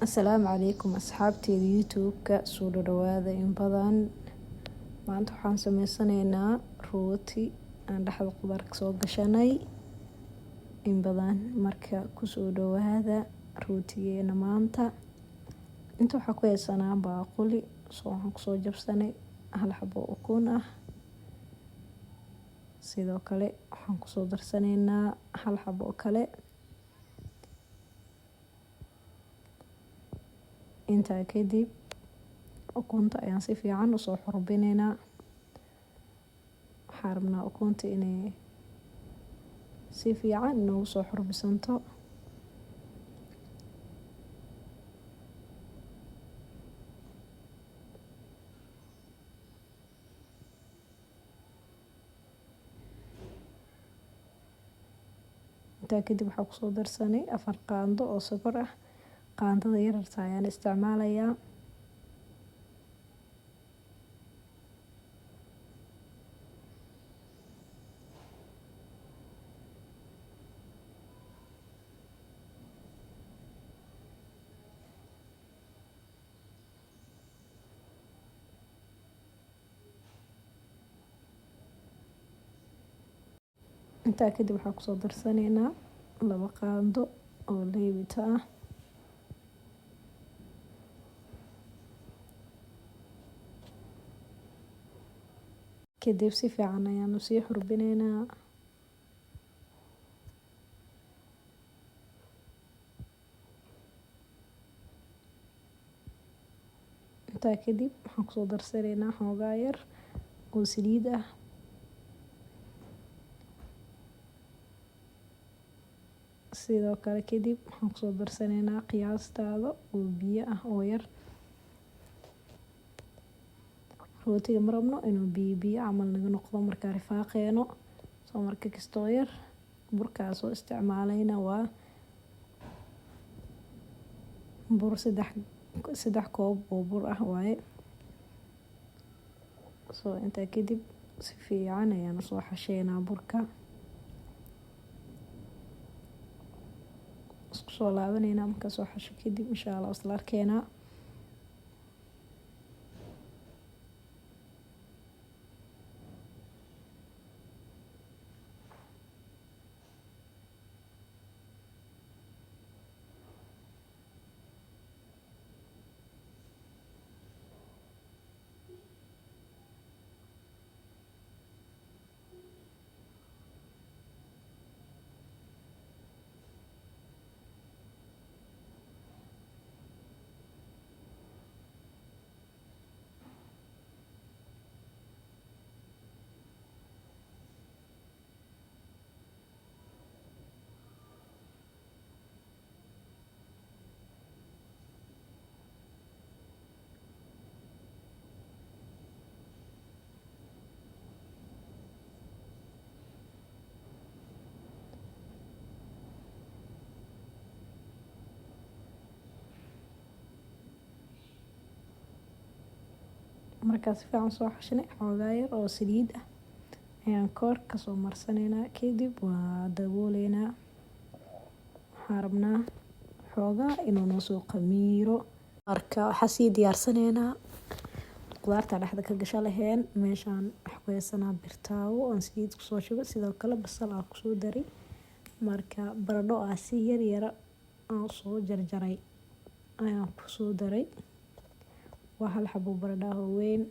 Asalaamu calaykum asxaabteyda YouTube-ka, soo dhawaada. In badan maanta waxaan sameysanaynaa rooti aan dhexda qudaar kasoo gashanay. In badan marka kusoo dhawaada rootigeena maanta. Inta waxaa ku haysanaa baaquli. Soo waxaan kusoo jabsanay hal xabo ukun ah. Sidoo kale waxaan kusoo darsanaynaa hal xabo oo kale. Intaa kadib ukunta ayaan si fiican usoo xurbineynaa. Waxaan rabnaa ukunta inay si fiican inoogu soo xurbisanto. Intaa kadib waxaa kusoo darsanay 4 qaando oo sokor ah. Qaandada yararta ayaan isticmaalayaa. Intaa kadib waxaa kusoo darsanaynaa 2 qaando oo leebita ah. Kadib si fiican ayaanu sii xurbineynaa. Intaa kadib waxaan kusoo darsanaynaa xoogaa yar oo saliid ah. Sidoo kale kadib waxaan kusoo darsanaynaa qiyaastaada oo biyo ah oo yar. Rootiga ma rabno inuu biyo biyo camal naga noqdo markaa rifaaqeeno. Soo marka kastoo yar burkaa soo isticmaalayna waa bur saddex koob oo bur ah waaye. Soo intaa kadib si fiican ayaan usoo xasheynaa burka. Isku soo laabaneynaa markaa soo xasho kadib, insha Allah isla arkeenaa. Markaa si fiican soo xashinay, xoogaa yar oo saliid ah ayaan koor kasoo marsanaynaa. Kadib waa dabooleynaa. Waxaan rabnaa xoogaa inuu noo soo qamiiro. Marka waxaa sii diyaarsanaynaa qudaarta dhexda ka gasha laheen. Meeshaan waxaa ku haysanaa birtaawo aan saliid kusoo shubay, sidoo kale basal aan kusoo daray. Marka baradho ah si yar yara aan soo jarjaray ayaan kusoo daray. Waa hal xabo baradho ah oo weyn.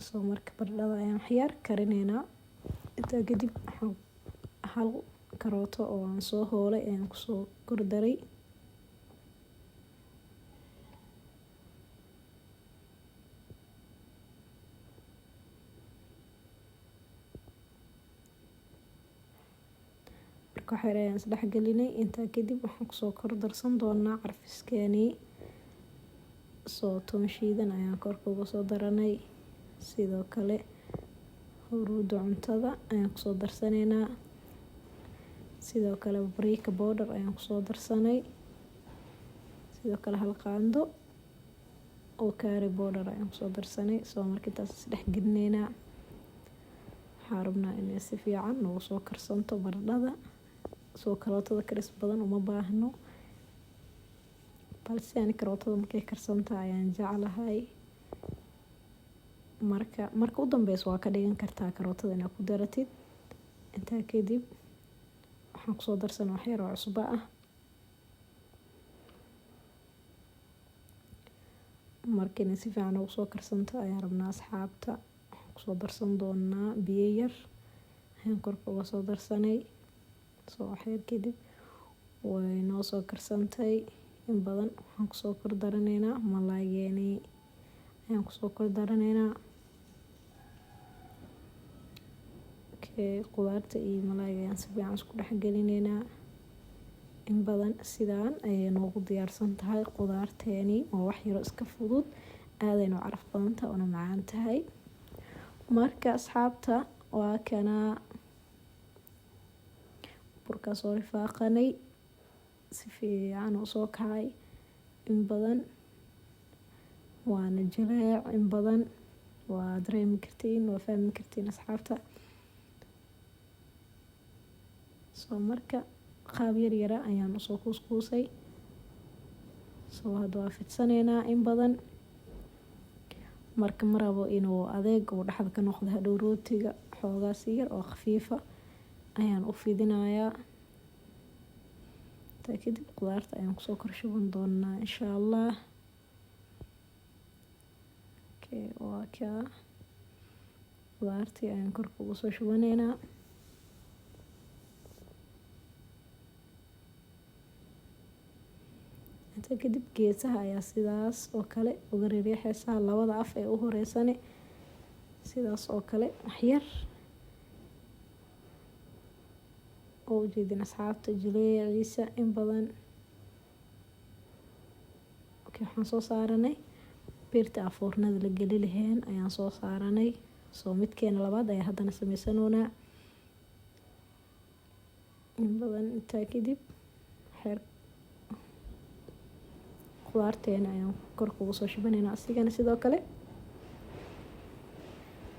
Soo marka baradhada ayaan waxyar karineynaa. Intaa kadib waxaan hal karooto oo aan soo hoolay ayaan kusoo kor daray. Marka waxyar ayaan isdhex gelinay. Intaa kadib waxaan kusoo kor darsan doonaa carfiskeenii. Soo toon shiidan ayaan korka uga soo daranay. Sidoo kale huruuda cuntada ayaan kusoo darsanaynaa. Sidoo kale paprika powder ayaan kusoo darsanay. Sidoo kale hal qaando oo curry powder ayaan kusoo darsanay. Soo marka intaas isdhex gelineynaa. Waxaan rabnaa inay si fiican noogu soo karsanto baradhada. Soo karootada karis badan uma baahno. Balse ani karootada markay karsantahay ayaan jeclahay. Marka u dambeyso waa ka dhigan kartaa karootada inaad ku daratid. Intaa kadib waxaan kusoo darsanay wax yar oo cusbo ah. Markii si fiican ugu soo karsanto ayaan rabnaa asxaabta. Waxaan kusoo darsan doonaa biyo yar ayaan korka uga soo darsanay. Soo wax yar kadib way noo soo karsantay. In badan waxaan kusoo kor daraneynaa malaaygeeni ayaan kusoo kor daraneynaa. Okay, qudaarta iyo malaayga ayaan si fiican isku dhex gelineynaa. In badan sidaan ayay noogu diyaarsan tahay qudaarteeni. Waa wax yar oo iska fudud, aad ayna u caraf badan tahay una macaan tahay. Marka asxaabta waa kana burka soo rifaaqanay, si fiican u soo kacay. In badan waana jileec, in badan waa dareemi kartiin, waa fahmi kartiin asxaabta. Soo marka qaab yar yara ayaan usoo kuuskuusay. Soo hadda waa fidsaneynaa in badan. Marka ma rabo inuu adeeg uu dhexda ka noqdo hadhow rootiga, xoogaa si yar oo khafiifa ayaan u fidinayaa. Taa kadib qudaarta ayaan kusoo kor shuban doonaa insha Allah. Okay, waa kaa qudaartii ayaan korka ugu soo shubaneynaa. Inta kadib geesaha ayaa sidaas oo kale uga riixaysaa labada af ee u horeysane, sidaas oo kale wax yar oo u jeedin asxaabta jileeciisa in badan. Okay, waxaan soo saaranay birta aan foornada la geli lahayn ayaan soo saaranay. Soo midkeena labaad ayaa haddana sameysanoonaa. In badan intaa kadib xeer qudaarteena ayaan korka ugu soo shubaneynaa asigana sidoo kale.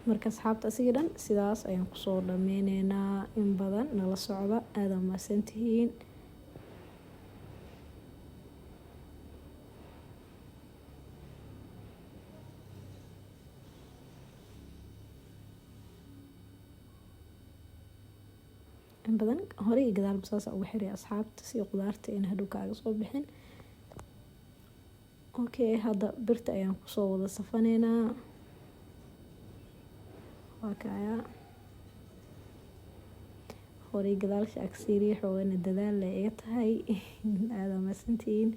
Marka asxaabta asiga dhan sidaas ayaan kusoo dhameyneynaa. In badan nala socda, aad aa mahadsantihiin. In badan hore iyo gadaalba saas ugu xiray asxaabta si qudaarta in hadhow kaaga soo bixin. Okay, hadda birta ayaan kusoo wada safaneynaa. Waa kaya hore iyo gadaalsha agsiiriya xoogana dadaal leh iga tahay. Aad aa mahadsantihiin.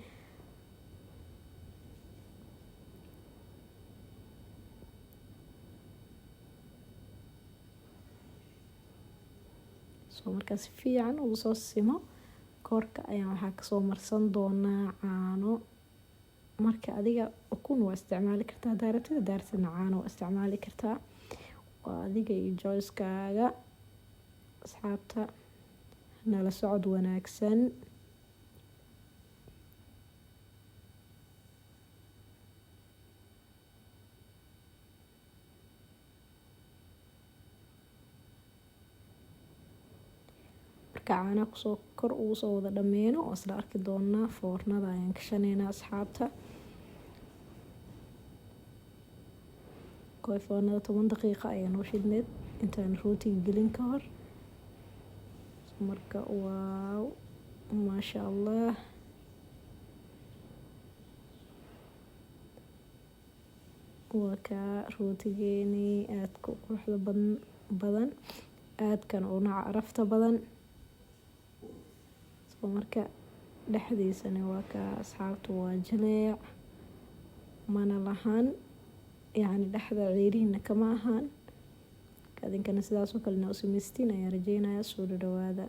Soo markaa si fiican ugu soo simo korka ayaan waxaa kasoo marsan doonaa caano. Marka adiga ukun waa isticmaali kartaa haddaa rabtid, haddaa rabtidna caano waa isticmaali kartaa. Waa adiga iyo joyskaaga. Asxaabta nala socod wanaagsan. Marka caanaha kusoo kor ugu soo wada dhameyno oo isla arki doonaa. Foornada ayaan gashaneynaa asxaabta. Koy foornada 10 daqiiqo ayaa noo shidneed intaan rootiga gelin ka hor. Marka waaw, maasha Allah. Waa kaa rootigeeni aadka u quruxda badan, aadkan una carafta badan. Soo marka dhexdiisana waa kaa asxaabta, waa jileec, mana lahan yacni dhexda ceeriina kama ahaan. Adinkana sidaas oo kale inaa u samaystiin ayaan rajeynayaa. Soo dhawaada.